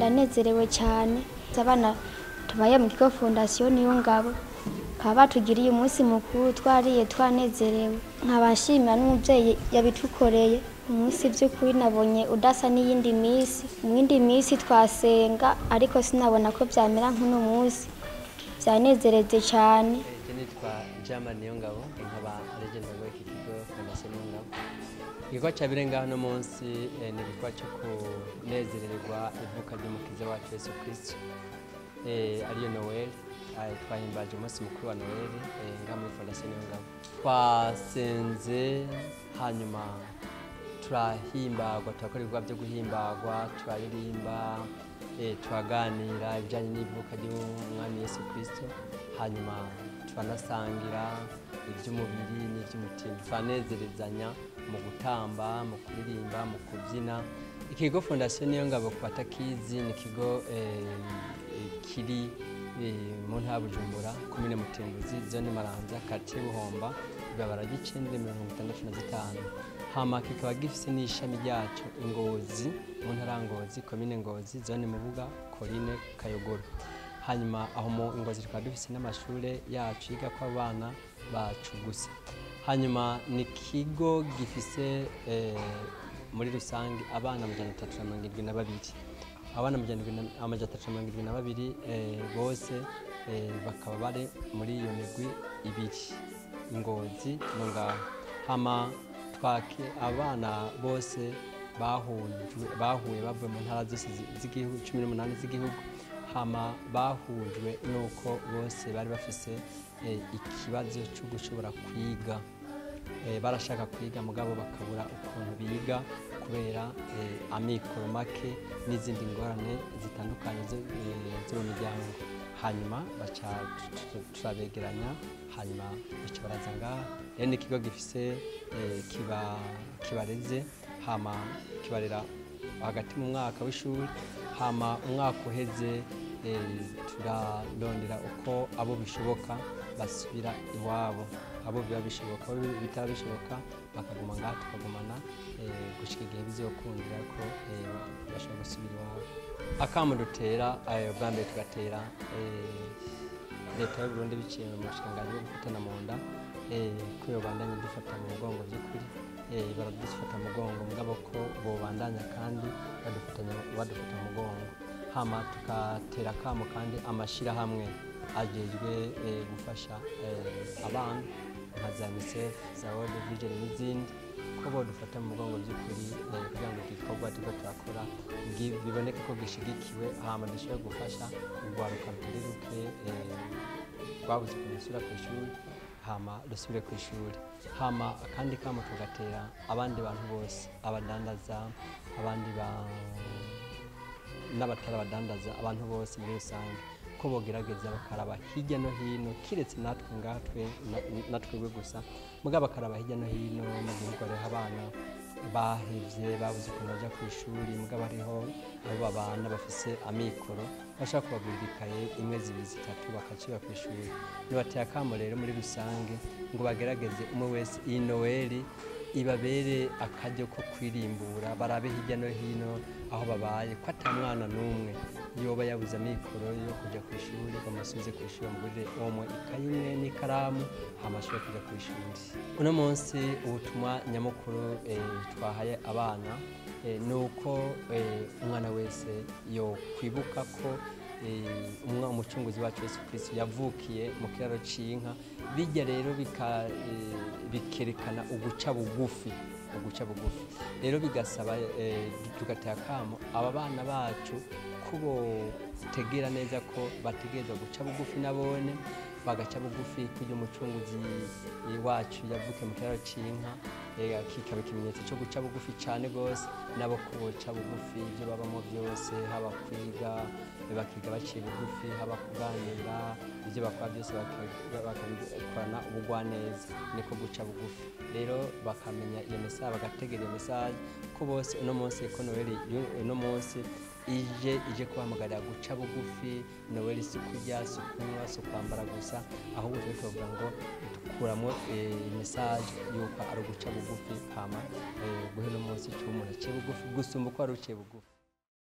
Ndanezerewe cyane. Abana tubaye mu kigo Fondation Niyongabo bakaba batugiriye umunsi mukuru, twariye twanezerewe. Nkabashimira n'umubyeyi yabitukoreye. Umunsi by'ukuri nabonye udasa n'iyindi minsi. Mu yindi minsi twasenga, ariko sinabona ko byamera nk'uno munsi. Byanezereze cyane. Je nitwa German Niyongabo, nkaba ari je iki kigo Fondation Niyongabo. Igikorwa cyabereye ngaho uno munsi ni igikorwa cyo kunezererwa ivuka ry'Umukiza wacu Yesu Kristo, ariyo Noel. Twahimbaje umunsi mukuru wa Noel ngaha muri Fondation Niyongabo. Twasenze, hanyuma turahimbagwa, turakora ibikorwa byo guhimbagwa, turaririmba, turaganira ibijyanye n'ivuka ry'Umwami Yesu Kristo, hanyuma turanasangira iby'umubiri n'iby'umutima, turanezerezanya mu gutamba, mu kuririmba, mu kubyina. Ikigo Fondation Niyongabo, ku batakizi, ni ikigo kiri mu ntara ya Bujumbura, komine Mutimbuzi, zone Maramvya, quartier Buhomba, ibarabara ry'icenda 65. Hama kikaba gifise n'ishami ryaco i Ngozi, mu ntara ya Ngozi, komine Ngozi, zone Mubuga, colline Kayogoro. Hanyuma aho mu Ngozi tukaba dufise n'amashure yacu yigako abana bacu gusa. Hanyuma ni ikigo gifise muri rusange abana 372. Abana 372 bose bakaba bari muri iyo migwi ibiri, Ngozi no ngaho. Hama twake abana bose bahuye bavuye mu ntara zose z'igihugu, 18 z'igihugu. Hama bahujwe nuko bose bari bafise ikibazo cyo gushobora kwiga. Barashaka kwiga, mugabo bakabura ukuntu biga kubera amikoro make n'izindi ngorane zitandukanye zo mu miryango. Hanyuma baca turabegeranya, hanyuma baca baraza ngaha. Rero ni ikigo gifise kibareze, hama kibarera hagati mu mwaka w'ishuri. Hama umwaka uheze turarondera uko abo bishoboka basubira iwabo, abo biba bishoboka, abo bitaba bishoboka bakaguma ngaha, tukagumana gushika igihe bizokundira ko bashobora gusubira iwabo. Akamo dutera, bwa mbere tugatera leta y'u Burundi biciye mu bushikiranganji bwo gufatana mu nda, ko yobandanya dufata mu mugongo. By'ukuri baradufata mu mugongo, mugabo ko bobandanya kandi badufata mu mugongo. Hama tugatera akamo kandi amashirahamwe ajejwe gufasha abana nka za UNICEF, za World Vision n'izindi, ko bodufata mu mugongo by'ukuri, kugira ngo igikorwa turiko turakora biboneke ko gishigikiwe, hama dushobore gufasha urwaruka rutari ruke rwabuze ukuntu rusubira kw'ishuri, hama rusubire kw'ishuri. Hama akandi kamo tugatera abandi bantu bose, abadandaza, abandi ba n'abatari abadandaza, abantu bose muri rusange, ko bogerageza bakaraba hirya no hino, kiretse natwe ngaha natwebwe gusa, mugabo bakaraba hirya no hino mu gihugu hariho abana bahevye, babuze ukuntu baja kw'ishuri, mugabo hariho abo babana bafise amikoro bashaka kubagurira ikaye imwe, zibiri, zitatu, bakaciba kw'ishuri. Nibateye akamo rero muri rusange ngo bagerageze umwe wese iyi Noweli ibabere akaryo ko kwirimbura, barabe hirya no hino aho babaye ko ata mwana n'umwe yoba yabuze amikoro yo kuja kw'ishuri, bamusubize kw'ishuri, bamugurire omwe ikaye imwe n'ikaramu, hama ashobore kuja kw'ishuri. Uno munsi ubutumwa nyamukuru twahaye abana ni uko umwana wese yokwibuka ko Umucunguzi wacu Yesu Kristo yavukiye mu kiraro c'inka. Bijya rero bikerekana uguca bugufi. Uguca bugufi rero bigasaba tugatera akamo aba bana bacu ko botegera neza ko bategerezwa guca bugufi, nabone bagaca bugufi kugira Umucunguzi wacu yavukiye mu kiraro c'inka, kikaba ikimenyetso cyo guca bugufi cyane gose, nabo ko boca bugufi ibyo babamo byose, haba kwiga bakiga baciye bugufi, haba kuganira, ibyo bakora byose bakabikorana ubugwaneza, niko guca bugufi. Rero bakamenya iyo message, bagategera iyo message ko bose uno munsi, ko Noel uno munsi ije kubahamagarira guca bugufi. Noel si kurya, si kunywa, si kwambara gusa, ahubwo twe tuvuga ngo dukuramo message yuko ari uguca bugufi. Hama guhera umunsi cy'umuntu aciye bugufi gusumba uko wari uciye bugufi.